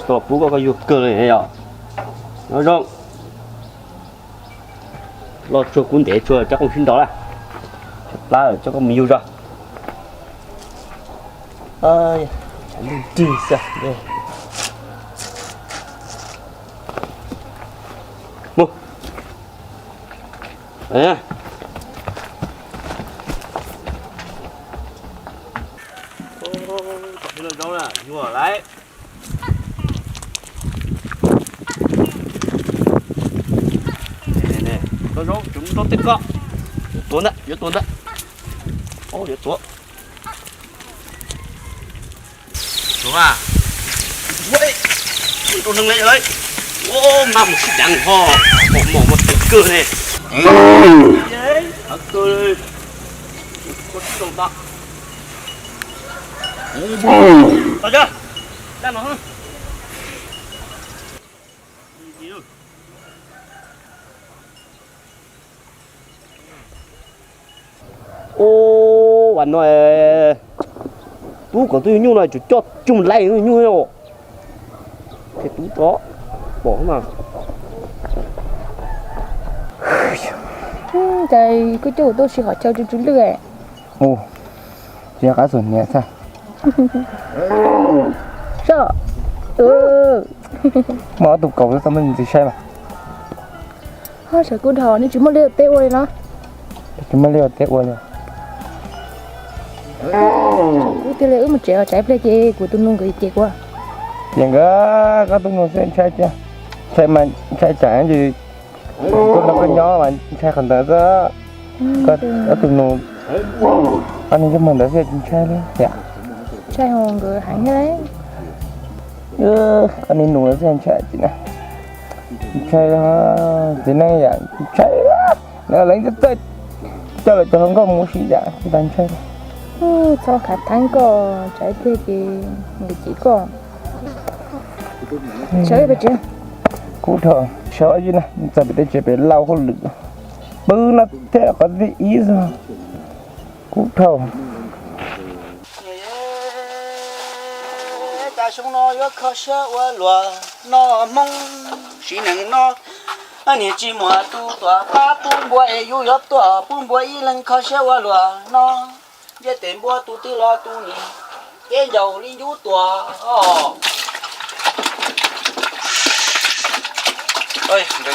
Koj los pub koj, koj yug kawg li yom. Nyob zoo. Los tsuag kub ntev tsuag, rov qab sib nraus lawm. Plab lawm, coj koj mus yug zog. Tshav ntuj nrig xwb. Mus. Tam sim no zoo na, yuag lawm. Koj zaub tseem nrog tej koj. Yuav tuav ntag, yuav tuav ntag. Yuav tuav. Tuav mas. Ua, rau neeg le lawm. Ua, mas mus sib deev ho. Mos mos mas txawv kawg ne. Txawv kawg. Ua tsis tau tag. Tau, daj no. Ua, vas no tub kom tub yug nyuj no tseem coj tsuj laij nyuj os. Qhia tub tso pom mas. Cas koj coj kuv tuaj si qhov chaw tsw tsw lwj. Ua, tsis yog qab xus hniav xwb. Soj. Muaj ob tug kaus xwb, txhob muab ntxiv saib mas. Ho tshav kub dhau, nej tsis muaj liaj teb ua li no? Tsis muaj liaj teb ua li. Tshav kub tiag li, wb mus tsev os, tsam ib pliag ces kuv tus nus nkawd ces kuv. Ces nkawd, koj tus nus xwb ntshai tiag. Ntshai mas ntshai tsam ces tuaj nrog koj nyob mas ntshai qhov ntawd xwb. Koj tus nus, koj niag ntsej muag ntawd xwb tsis ntshai li tiag. Ntshai hos nkawd heev thiab. Koj niag nus ntawd xwb ntshai tsis na. Ntshai, txiv neej yam ntshai. Leej twg coj lawv cov hluas nkauj mus ua si yam tas ntshai. Txhob khav theeb koj, tsam ib pliag ces nkawd cem koj. Sawv pem tsev. Kub dhau, sawv ib na, txog pem teb tsev pem lau hauj lwm. Pw no thiab qhov thib ib xwb. Kub dhau. Cas xyoo no yuav kho siab ua luaj no Hmoob sim neej no. Niag tsis muaj tus tuaj pab pub npua es yus yuav tuaj pub npua ib leeg kho siab ua luaj no. Ntiaj teb npua tus twg los tus nim, ces ncaus li ncuv tuaj os.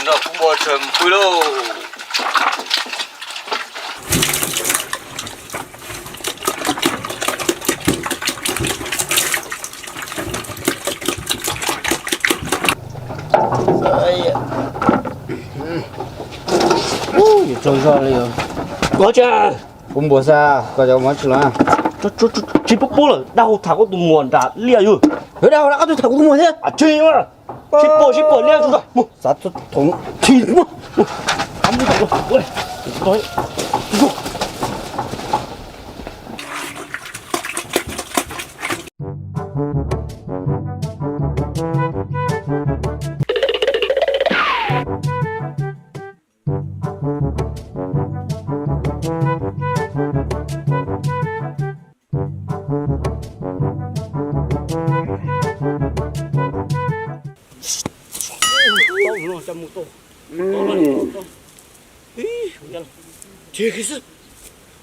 Nrog pub npua tshawm pw lauj. Yuav tsaug zog li os. Pub npua xwb, koj cov mov tsis los. Tsis pub pub lawm, dab hau tham koj tus muam nram liaj yug. Dab hau tham koj tus muam thiab. Tsis pom, tsis pom liaj tsuj zog. Xav txog thoom thi mus.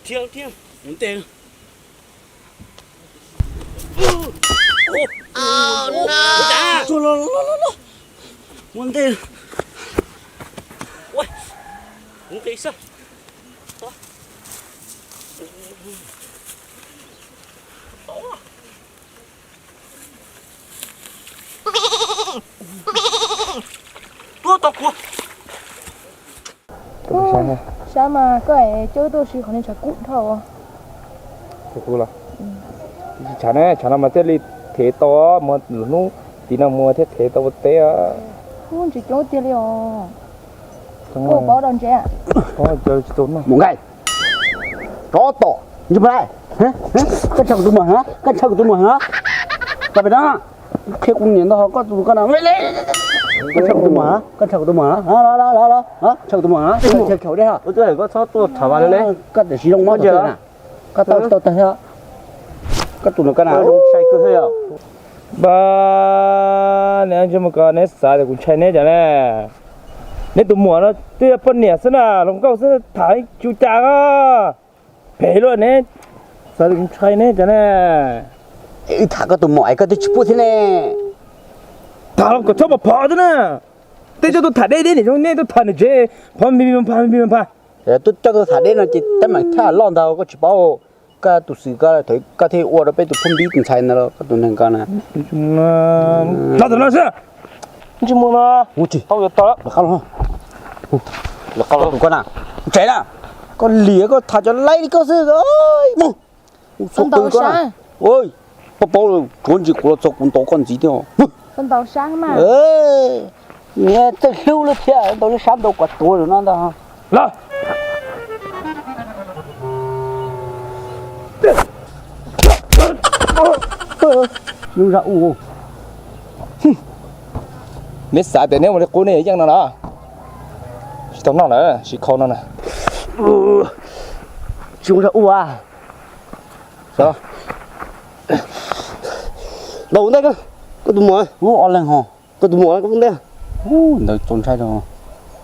Thiab, thiab, mus ntes. Mus ntes. Mus ntes xwb. Tuaj tau kuv. Saib mas koj coj tuaj si qhov niag tshav kub dhau. Tshav kub los? Tshav ne, tshav no mas thiaj li thev tau, muaj lwm hnub tim no muaj thiaj thev tau ua teb. Ub, ntsis coob tiag li os. Koj paub dab tsi? Mus nqaij. Tsov tom, ntsej muag lawm. Koj ntshaw kuv tus muam heev, koj ntshaw kuv tus muam heev. Los pem no, qhia kuv niam ntau hos koj tus koj no. Koj ntshaw kuv tus muam heev, koj ntshaw kuv tus muam heev. Los los los los, ntshaw kuv tus muam heev. Koj txhob tuaj tham vas ne. Koj tam sim zoo mob na. Koj tau tsis tau tag thiab. Koj tus no koj na. Sai kawg thiab. Npab, neb ntsej muag ko neb xav tias kuv ntshai neb cas ne? Neb tus muam no twb yog poj niam xwb na, hluas nkauj xwb tham tsis ua cas. Phem luaj, neb xav tias kuv ntshai neb cas ne? Wb tham koj tus muam es koj twb tsis pub thiab ne. Tham los kom txhob pom phom thiab na. Tej coj tuaj tham deb deb niam zoo neb tuaj tham niam tsev phov npis npis npha npis npha. Tuaj coj tuaj tham deb no ces teeb meem thaj loj ntag koj tsis paub. Koj tus xwm ko thaum koj thiaj ua rau peb tus phooj ywg tus ntxhais ntawd los koj tus neeg ko na. Los tam no xwb. Ntsej muag no. Mus tsis tau yuav tau. Lawv qab los. Lawv qab los tus koj na. Tsev na. Koj liam koj tham cov laib li koj xwb. Mus. Mus txog pw koj na. Paub paub lawm, tsuav ntsis kuv los txog kuv ntaus koj ntxiv thiab. Ntaus sab mas. Txawj hlub lawm thiab, ntaus lub sab ntaus kom tuag lawm no ntag. Los. Zoo zaj ua. Neb xav tias neb ua li qub neb yeej no los? Tsis tau noj lawm, tsis khau no na. Tsis zoo zaj ua. Los ntej, koj tus muam, ub, ob leeg ho. Koj tus muam, koj ntej. Ntawd txaus ntshai rau.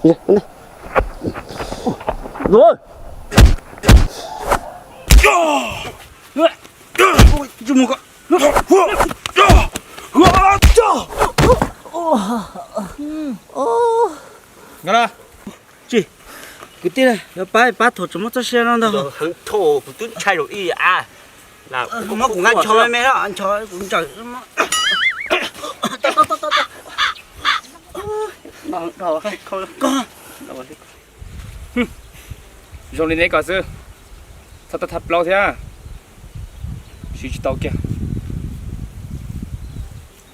Ntej. Kwv tij, yuav pab pab thaum tseem muaj txoj sia no ntag. Heev thaum kuv twb ntshai rau ib a. Muab kuv nqa ncho me me, ncho kuv ntsawm. Zoo li neb ko xwb, txhob tau thab plaub thiab, siv tsis tau kiag.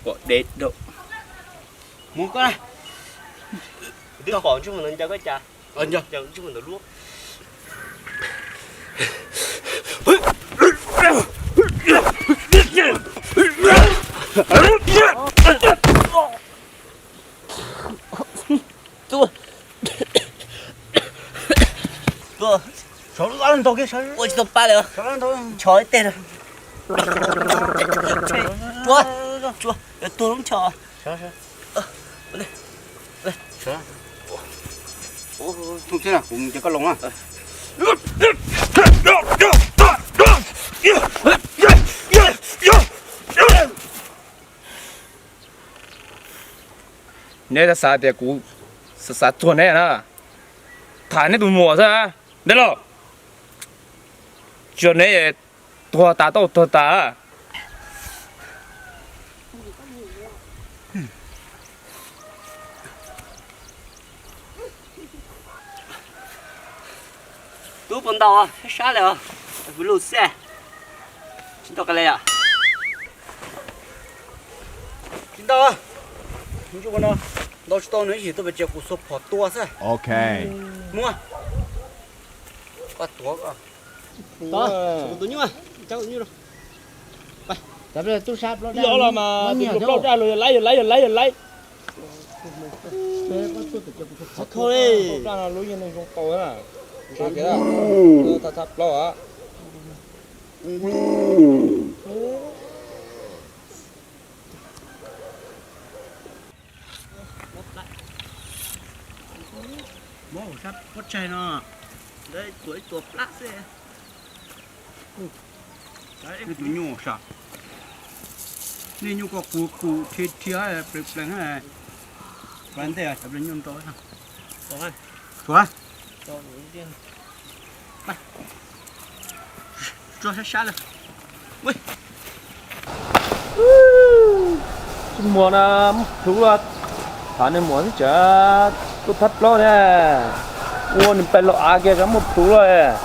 Pom deb dau. Mus koj na. Twb pom ntsej muag ntawd ncaws koj cas? Ncaws ntsej muag ntawd luaj. Ua tsis tau pab li, ncho ib teg. Tsuav, tsuav, yuav tuag lub ncho. Kuv mus ces koj los na. Neb xav tias kuv xav txuag neb na, tham neb tus muam xwb. Ntej lauj, tsis yog neb tuag tas tau tuag tas. Tub puas ntaus, sab sab li os, kuv lus xwb. Tsis tau qab li os. Tsis tau, ntaus tsis tau nws yim tuaj pem ces kuv xuas phom tua xwb. Ok. Muab. Koj tuav koj. Tus nyuj, tus nyuj. Los los mas, tus plaub daj los yog laib, yog laib, yog laib, yog laib. Plaub daj no lub yeej zoo tau na. Thab plaub a. Muab hauv sab pob tsaig no, tua ib tua plab xwb. Tus nyuj sas, nej nyuj ko qus qus rhi rhi plees plees. Ntej cov nyuj nrau. Tsuav. Tsuav sab sab lawm. Ntsej muag na, muab plhuav los, tham nws muam xwb tsam tuaj thab plaub thiab, ua nws pais los av kiag tsam muab plhuav los.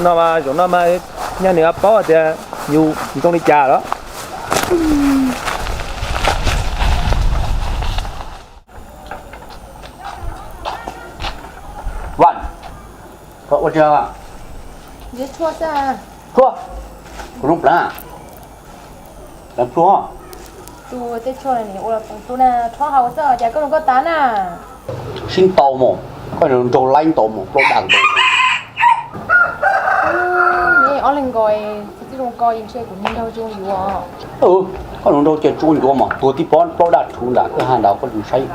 No mas zaum no mas nyaj nws paub hais tias yus zoo li cas lawm. Vaj, koj ua tsi? Tshuaj, kuv zoo pleev, pleev plhuav. Tus tej tshuaj ua pleev plhuav na, rho haus xwb cas koj zoo koj tas na. Sib ntaus mus, koj nraug laib ntaus mus, plaub dag ntaus. Neb ob leeg nkaus, txiv txij zoo ko, ntshe kuv niag nraug zoo yuav. Koj hluas nraug ces tsuas ncuav mas tuag tib pob plaub daj rhuv nram kwj ha nrad koj tsis saib.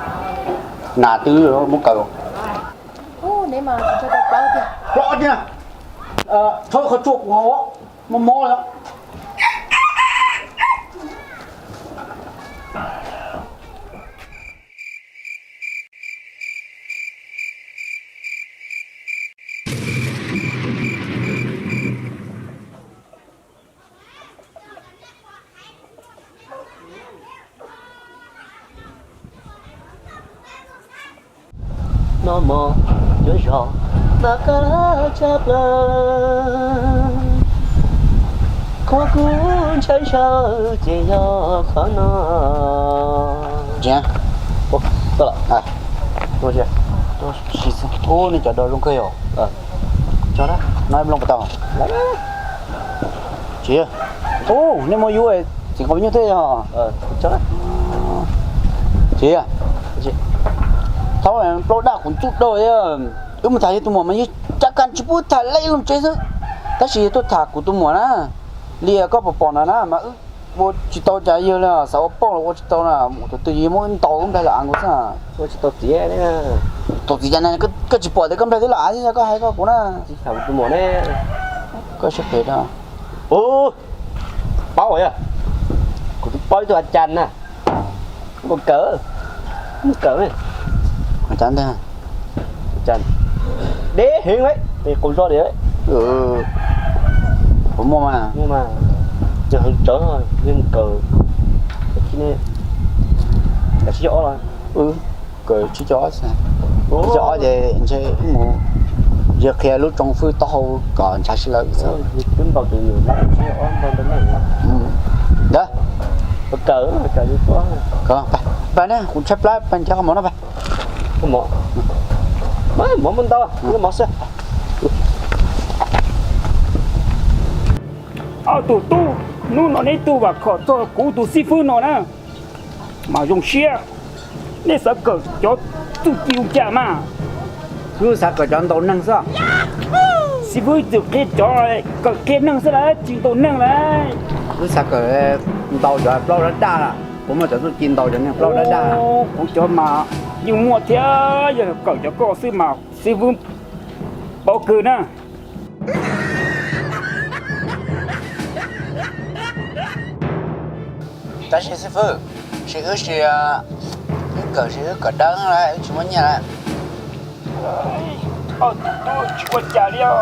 Nas twb muab kaw. Plaub tiag. Txhob qhov tshuaj kuv haus, mob mob lawm. Noj mov cuab zog mas qab tshaj plaws, qhov kuv ntshai ntshaw ces yog qhov no. Ub, nej cov dos zoo kawg yom. Noj ib loo puas tau? Tsis, ub, nej muab yub txiv nqaij nyuj thiab yog. Tsis, thaub plaub daj kuv ntxub dua. Wb mus tham yog tus muam mas yog cab kab tsis pub tham lej loo tsev xwb. Tab sis yog tuaj tham kuv tus muam na, li koj pom pom no na mas wb ua tsis tau cas yog li xav ua pauj los ua tsis tau na, mus tus twg yog muab wb ntaus wb nplaig los av nkaus xwb. Ua tsis tau txiv. Tau txiv cas na, koj tsis pom tias koj nplaig twb los av thiab koj hais koj kuv na. Tsis tham kuv tus muam ne. Koj siab phem na. Ub, paub yog kuv twb paub ib tug a cas na. Mus kawm, mus kawm. Cas ntag. Deb heev, qus zog li. Puas muaj mas? Muaj mas, ces heev tsawv yeej kawm. Tsib caug ob los? Kawm tsib caug ob xwb. Tsib caug ob ces ntshe mus yog qhia lub tsoom fwj taub hau kom ntshav si lawm xwb. Ntawd, pais ne, kuv tshaib plab, pais nrhiav qhov mov no pais. Mov muaj ntau, mov xwb. Ob tug tub, hnub no neb tuaj vam khom txog kuv tus xib fwb no na, mas zoo siab. Nej xav kawm cov txuj ci ua cas mas? Wb xav kawm cov ntaus neeg xwb. Xib fwb txawm qhia cov kawm qhia neeg xwb lawm, tsis ntaus neeg lawm. Wb xav kawm ntaus cov plaub daj daj, puas muaj cov txuj ci ntaus cov neeg plaub daj daj? Kuv cov mas yeej muaj thiab, yog kawm cov koj xwb mas xib fwb paub kawg na. Tab sis xib fwb, sis wb sis, wb kawm sis wb kawm dawb lawm, wb tsis muaj nyiaj lawm. Tsis ua cas li os,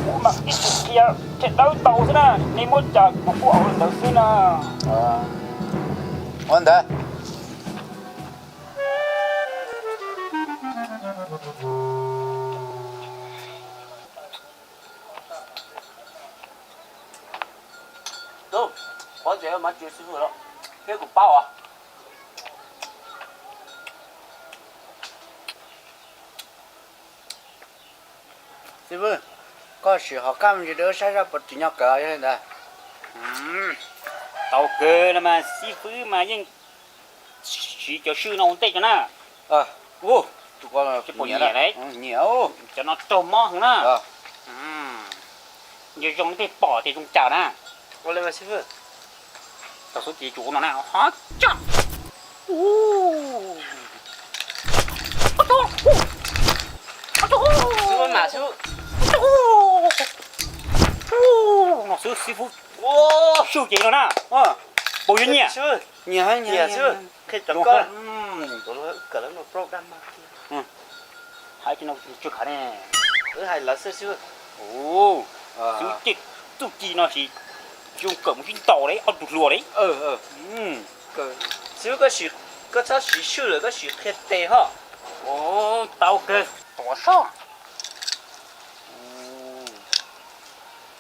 kuv mam ib txwm qhia qhia dawb tau xwb na, nej muab cas kuv kuj hauv li ntawd xwb na. Ua ntawd. Tub, qhuav ntses mas tsis xib fwb los, thiab kuv paub os. Xib fwb, koj sim hom kaj me ntsis rau wb saib saib puas tsim nyog kawm yog li ntawd. Tau kawg no mas xib fwb mas yeej siv cov swj no ua ntej cov na. Tus ko nyiam, cov no raug mob heev na. Yog zoo tej pom tias zoo cas na. Tau xub ces tsum no na. No xwb xib fwb, swj ces no na. Puas yuav nyiam? Nyiam, nyiam xwb. Qhia rau koj, kawm lawv no program mas kiag. Hais no tsis khav ne. Wb hais lawv xwb xwb. Xwb ces txuj ci no sis zoo kawm mus sib ntaus li ob tug hluas li. Xwb, koj txhob siv swj lawm, koj sim qhia tes ho. Tau kawg, tuav soj.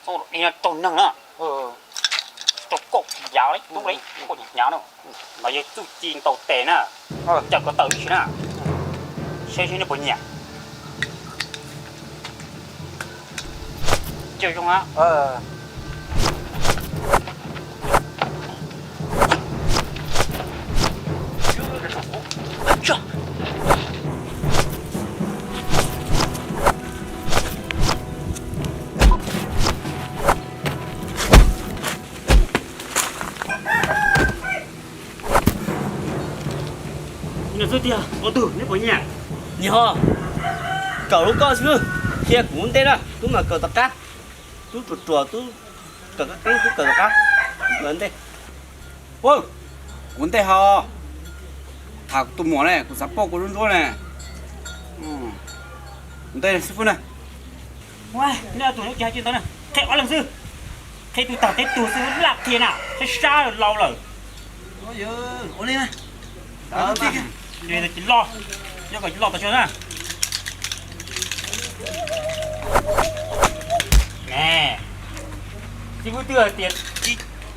Txoj no raug neeg na. Raug koj yav li tub li, koj hnyav no. No yog txuj ci ntaus tes na. Cawm ko taw ib sim na, saib saib nej puas nyiam. Cawm zoo na. Niag ho, kawm lub koj xwb, qhia kuv ntej na, tub mas kawm tom qab, tub ruam ruam tub kawm qab qeeb tub kawm tom qab, kawm ntej. Kuv ntej ho, tham tus muam ne, kuv xav pauj kuv ntsuab ntsuab ne. Kuv ntej xib fwb na. Nej tus no ces hais tsis ntau na, qhia ob leeg xwb, qhia tus tag teb tug xwb laj qhia na, sab sab laus lawm. Ua li, cia los, nyob kom cia los tas tsuag na. Ne, xib fwb twb hais tias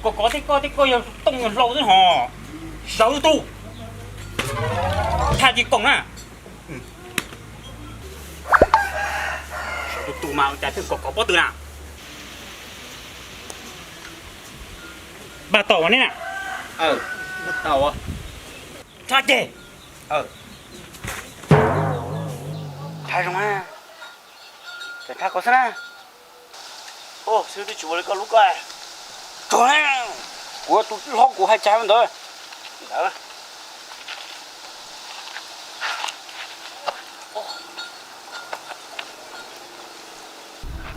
kov kov tej koj, tej koj yog tooj yog hlau xwb hos, sawv tus, thaj ci koom na. Sawv tus tus mas ua cas twb kov kov pob tw na. Npaj tau mas nej na. Tshaj ceg. Ntshai zoo na, tseem ntshai koj xwb na. Xib fwb twb tsis ua li koj lub koj. Tsuag na, kuv tus hlob kuv hais cas ntawd.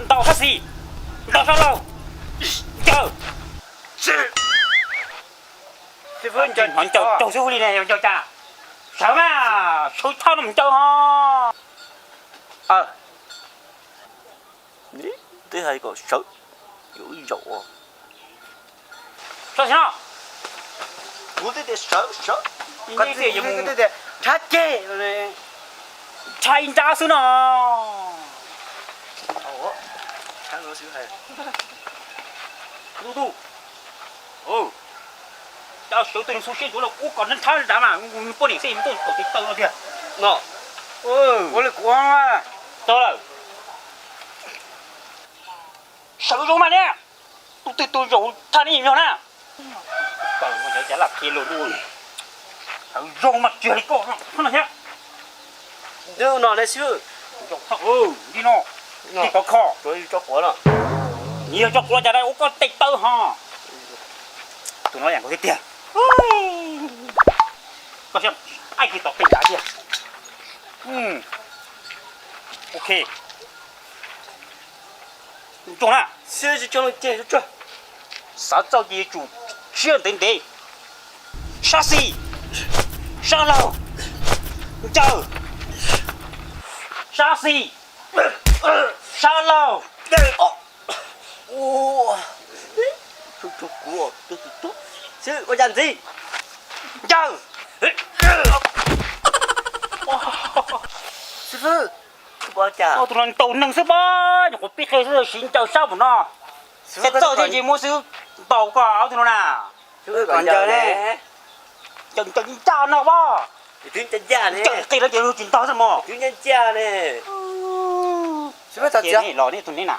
Ntaus sab xis, ntaus sab laug, ncaws. Hnov ncaws raug xwb ua li ne, yog ncaws cas? Sawv mas, sawv thaj no mus ncaws ho. Twb hais kom sawv, yuav ib zaug. Sawv xyov no. Kuv twb tias sawv, sawv. Koj twb tias yuav mus, twb tias nrhab ceg, nrhab ib nrab xwb no. Nrhab xwb hais. Tub tub. Cas sawv tus xu siab ntsuav los ub kom nrhab nrhab mas poj niam xij tuaj kom tes taw no tiag. No. Ua li kuv tau lawm. Sawv zoo mas ne, tus twg tus zaum thaj ne yog na. Sawv zoo mas tsis li koj no thiab. Li no, li kov kho. Tso quav, nws yog tso quav cas ua koj tes taw ho. Tus no yam nkaus tiag tiag. Koj saib, aib kiag tom qe nrad tiag. Ok. Zoo na. Xav txawj ces yuav tsum siab ntev ntev. Sab xis, sab laug, ncaws, sab xis, sab laug, xwb ua cas ntxiv, ncaws. Xib fwb, tus no ntaus neeg xwb pab, nyuam qhuav pib qhia xwb siv ncaws sab mus no. Thiaj txawj thiab ntshe muab xib fwb ntaus koj ob tug no na. Ncaws ncaws ncaj no pab. Ncaws qis lawv ces tsis ntog xwb mog. Los ne tus ne na.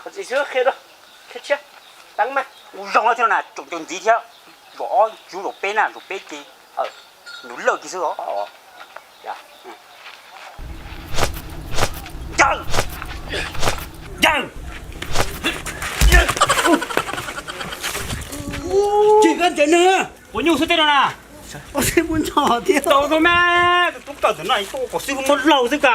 Ua zoo thiab na, tsoom ncaws ntxiv thiab. Zaum ob, zaum peb na, zaum peb ces nws lawj kiag xwb os. Ncaws, ncaws. Tsis koj ncaws neeg, quav nyuj xwb tej no na. Tau tau me, tus tub kawm ntawm no tuaj kom xib fwb muab laug xwb ka.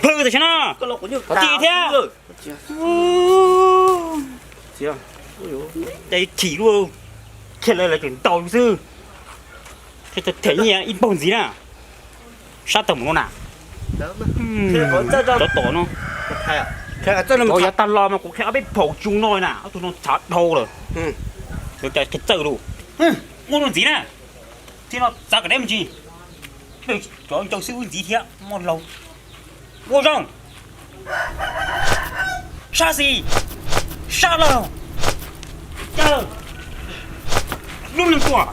Plhws tam sim no, qhov txhia thiab. Cas chim luaj, kiag lawv lawv tseem ntaus xwb. Thiab them nyiaj ib npaug ntxiv na. Sab tawg mus no na. Cov tom no, yav tag los mas kuv qhia ob peb phaum tsis zoo no na, ob tug no tshav dhau lawm. Yuav cas qhia txawj lawm. Muaj lub ntxiv na, thiab no txav kom deb me ntsis. Cov ncaws xib fwb ntxiv thiab muaj laug. Ua zoo. Sab xis, sab laug, caw, lub neeg tuaj.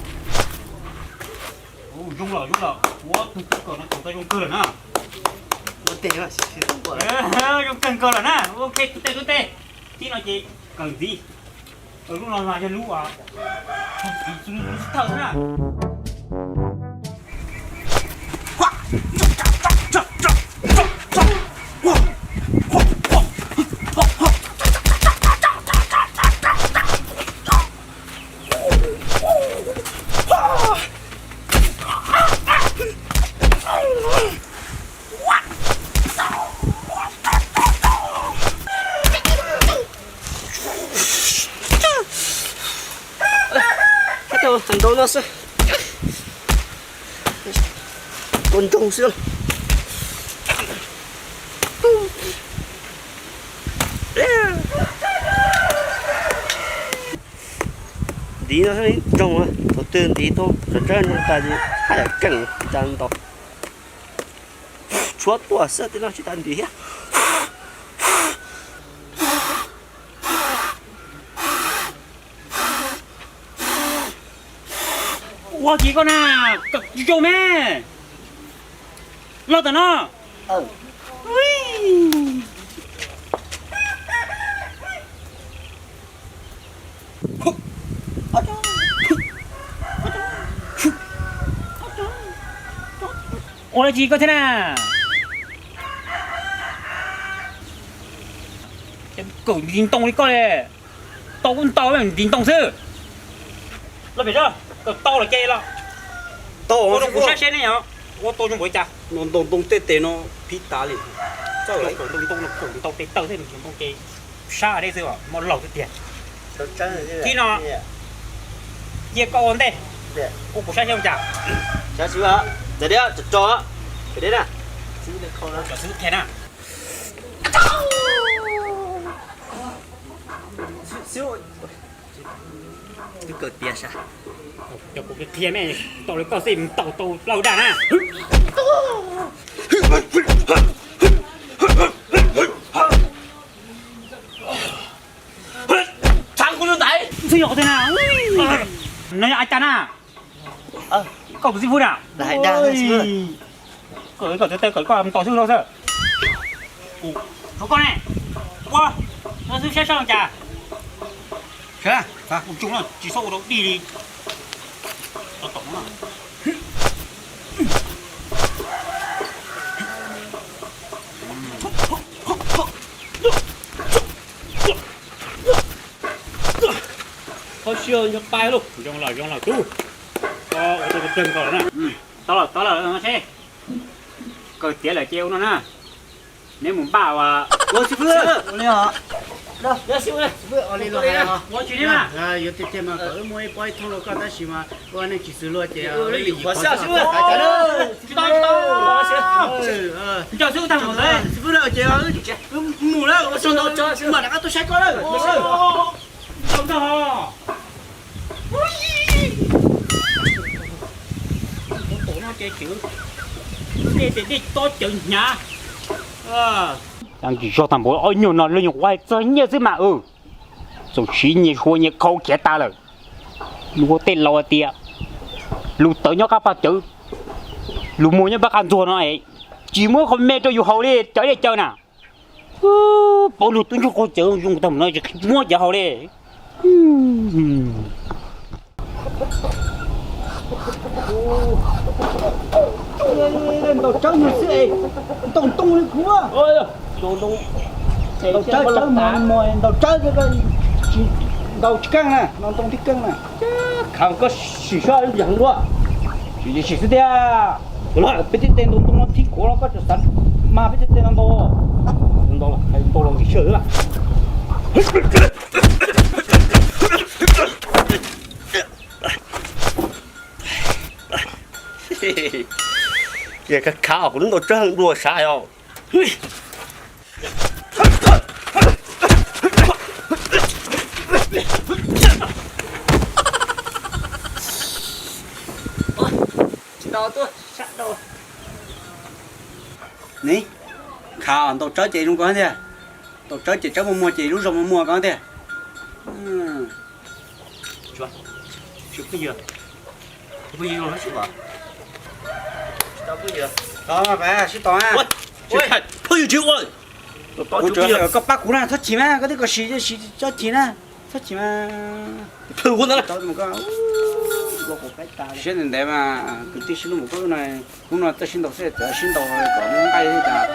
Zoo lawm, zoo lawm, ua tug tub kawm no tau zoo kawg lawm na. Zoo kawg nkaus lawm na, ok, tub teg, tub teg. Tib no ces kawm ntxiv. Lub no mas yog lub, lub xib thawj na. Kua ntsoog xwb. Ntiv no ntsoog, thaum twg ntiv tau tsawg tsawg no tas ces haj yam keej tsa ntau. Tshuav tuaj xwb tej no tsis tas ntiv thiab. Ua kis koj na, koj tsis zoo me. Los tam no. Ua li koj thiab na. Kawm ntiv ntoo li koj li. Tau kuj ntau, ntiv ntoo xwb. Los pem, kawm tau los ces los. Tau, ua rau kuv sab seb nej yog ua tau zoo npaum li cas. Ntoo ntoo tej tes no phib tas li. Kawm ntoo ntoo no kawm ntau tes taw thiab ntoo ces sab deb xwb, muaj laug xwb tiag. Thib no cia koj ua ntej, ua kuv saib seb ua cas. Sab xwb, ntawm deb, tso, tso, deb na. Xwb thiab na. Twb kawg tiag sas. Cov kuv qhia me tau li koj xij mus tau tau plaub daj na. Txhav kuv tus ntaiv. Xwb yog qhov twg na? No yog a cas na? Koj tus xib fwb na? Koj tus xib fwb koj mus tau xwb no xwb. Kuv, koj ne? Ua, no xwb saib saib cas. Saib, kuv tsis txhob ua rau dig li. Qhov siab nco pais lauj. Zoo lawm, zoo lawm tub. Koj ua tau kawg nkaus lawm na. Tau lawm, tau lawm no seb. Kawg tiav lawm ces ua no na. Neb mus npaj ua. Ua xib fwb, ua li os. Ua tsis li mas. Yuav tiag tiag mas kom wb muaj ib pob ib thooj rau koj tab sis mas ua neej tsis xws luag ces ua li qhov xib fwb. Tsis tau, tsis tau. Nco xwb tag mus lawm. Xib fwb na, ces wb mus lawm, ua tsaug ntau, mam rov qab tuaj saib koj lawm. Tau ntag. Tus no ces cwv, nej ces nej tob cawv hnyav. Tsis zog tag npaum ob nyuag no, lub nyuag quav txog nyiaj xwb mas. Txaus siv nyias sua nyias khau khiav tas lawm. Luag tej laus hais tias lus tawv nyob qab paj cawv, lus muag nyob pab qab ntxuag no es tsis muab qhov me rau yus haus li cov dej cawv na. Paub luag tub ntsuag qhov cawv zoo tag no tsis muab cov haus li. Ntaus tsawb no xwb es ntaus ntoo li kuv. Ntaus tsawb, tsawb mas muag ntaus tsawb, ntaus tsis keej na, ntaus ntoo tib keej na. Khav koj sim soj yam dua, sim xwb tiag. Peb tej tes ntaus ntoo no thib kuv los koj tseem xav mas peb tej tes no ntaus. Ntaus los ntaus los nkim sawv lawm. Khav khav kuv lub ntaus tsawb heev dua sav os. Tsis tau tuaj sab dau. Ni, khav ntaus tsawb ces zoo koj tiag. Ntaus tsawb ces tsawb muag muag ces lub zog muag muag koj tiag. Phooj ywg, phooj ywg, sib tos na. Phooj ywg tsis ua. Koj pab kuv na, txhob chim mas, koj twb kom sim, sim txhob chim na, txhob chim mas. Plhws ua ntawd. Siab ntev ntev mas kwv tij sib hlub mus koj no, hnub no txawj sib ntaus xwb, txawj sib ntaus kom muaj nqaij li cas.